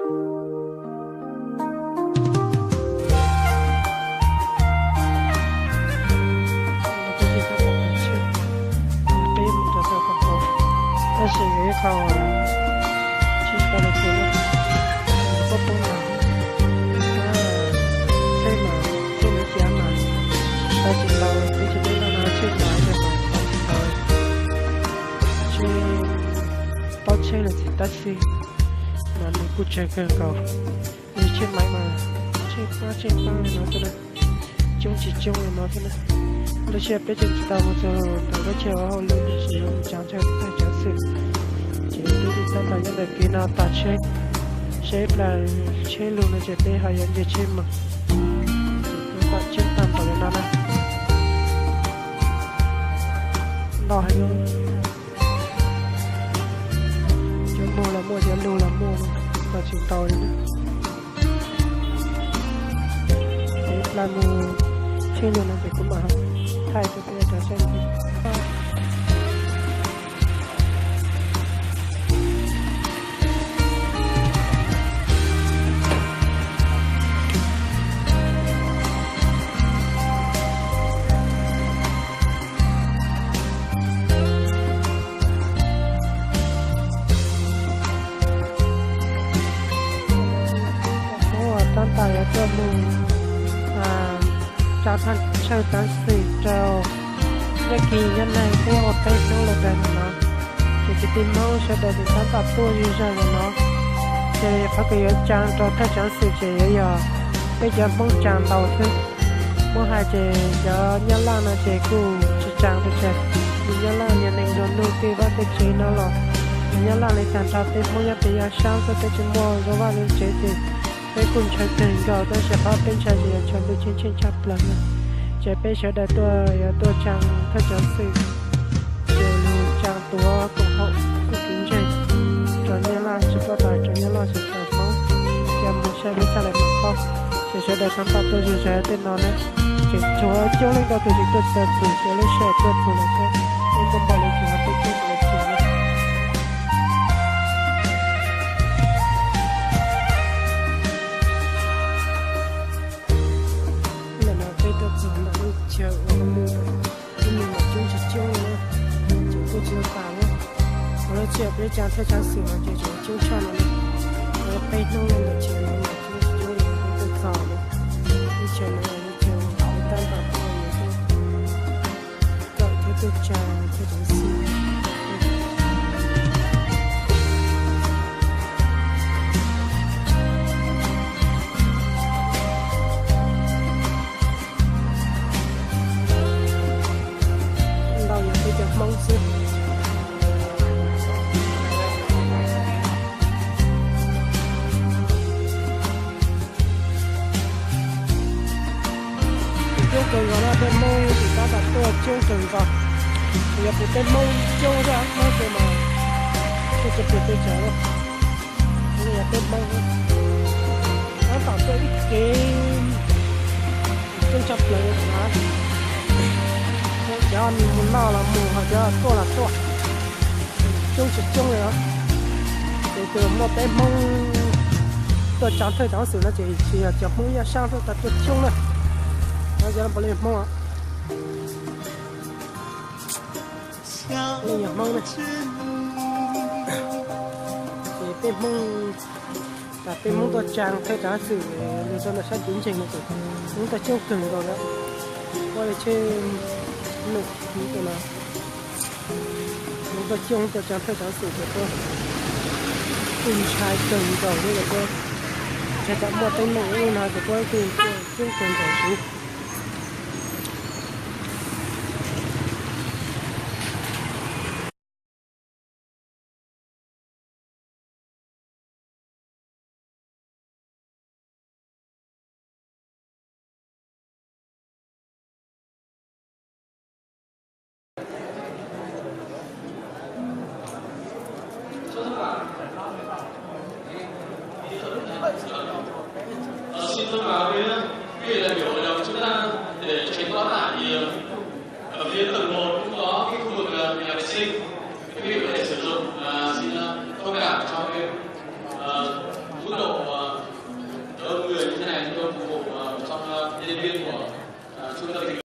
Tab sis yog ib qho tsis tau li ces poob poob mas, tsheb mas tsheb lawv cia mas tau tsis tau, tsheb tsis tau no tsheb mas tsheb mas tau tsis tau, tsheb, tau tsheb lawm tab sis mas nws kuj tsawg kawg nkaus. Yog tsheb maiv mas tsheb pab tsheb pab li no xwb na, coob tsis coob li no xwb na. Lub sij hawm peb tseem tsis tau mus txog ntawm lub chaw ua hauj lwm tab sis yuav mus tsa ntshaw thawj cov xwm, ces peb tab tom nyob ntawm kev no tos tsheb, seb ib plag tsheb lug no ces peb ho yuav nce tsheb mus. Ces peb tos tsheb tag npaum li no na. Ntau heev, cov muag los muaj cov lug los muaj, tos tsis tau li na. Ces ib plag mus tsheb lug no ces kuv mam thaij rau peb rov saib. Tab tom yuav tuaj mus tsa thawj tsam xwm rau Yaj Kis Yaj Neeg peb ua peb hnub lawm ntawm no. Ces kwv tij Hmoob sawv daws tab tom tuaj zuj zus lawm no. Ces qhov kws yuav tsa rau thawj tsam xwm ces yuav yog peb cov Hmoob tsa ntau xwb. Muab hais ces cov Nyab Laj no ces kuj tsis tsa pes tsawg. Nyab Laj niag neeg nplua nuj tej vaj tej tsev no los, Nyab Laj li tag nrho tej Hmoob nyob pem yaj sab xwb, peb tsis muaj zoo vaj zoo tsev ces peb kuj ntshaw kawg nkaus, tab sis qhov peb ntshaw ces yog ntshaw ntuj ceeb tsheej tshaj plaws na. Ces peb sawv daws tuaj yuav tuaj tsa thawj tsam xwm, ces lug tsa tuav koom haum txuj kev ntseeg rau Nyab Laj tsis paub tas, rau Nyab Laj tsis tas Hmoob, ces mus saib peb txhaj le mus paub. Ces sawv daws tab tom tuaj zuj zus tej no na, tseem tshuav coob leej ntau tus tseem tuaj tsis tau txug, ces lub sij hawm tuaj txug lawm thiab, peb muaj npaum li cas peb tuaj txug lawm tsev na. Ntawm no peb tuaj txog ntawm lub chaw ua hauj lwm, lub me nyuam coob tsis coob li na, ces kuj tsis tau tas na. Ua lub sij hawm peb tsa thawj tsam xwm no ces tseem coob tshaj no na. Peb hnub ntawm chaw no mas coob tsis coob li peb tuaj txog na. Lub chaw no yog lub chaw tab tom tuaj kawm thiab tuaj tsa thawj tsam xwm. Ntau yog peb cov Hmoob xwb. Coob kawg nkaus na, peb Hmoob tab tom tuaj coob kawg nkaus. Yog peb Hmoob coob thiab Hmoob xwb mas tuaj tsis pes tsawg li. Yog peb Hmoob tab tom tuaj ib kev coob tshaj plaws na. Cov mus noj los mus, ho cov tuaj los tuaj, coob tsis coob li os. Ces tus muaj peb Hmoob tuaj tsa thawj tsam xwm no ces tsis yog cov Hmoob yaj sab xwb, tau tuaj coob na. No yog pab li Hmoob, leej yog Hmoob na. Ces peb Hmoob, tas peb Hmoob tuaj tsa thawj tsam xwm lug rau ntawm sab kev ntseeg no ces Hmoob tuaj coob kawg nkaus na. Ua li tsheb num no, Hmoob tuaj coob tuaj tsa thawj tsam xwm ces puab kuj ntshai kawg nkaus thiab, ntshai tsam muaj teeb meem ub no ces puab kuj coob kawg nkaus thiab. Xin thông báo với các vị đại biểu hội đồng chúng ta để tránh quá tải thì ở phía tầng một cũng có cái khu vực nhà vệ sinh, các vị có thể sử dụng, xin thông cảm cho cái mức độ Tuaj kuv ua txog nhân viên của trung tâm dịch vụ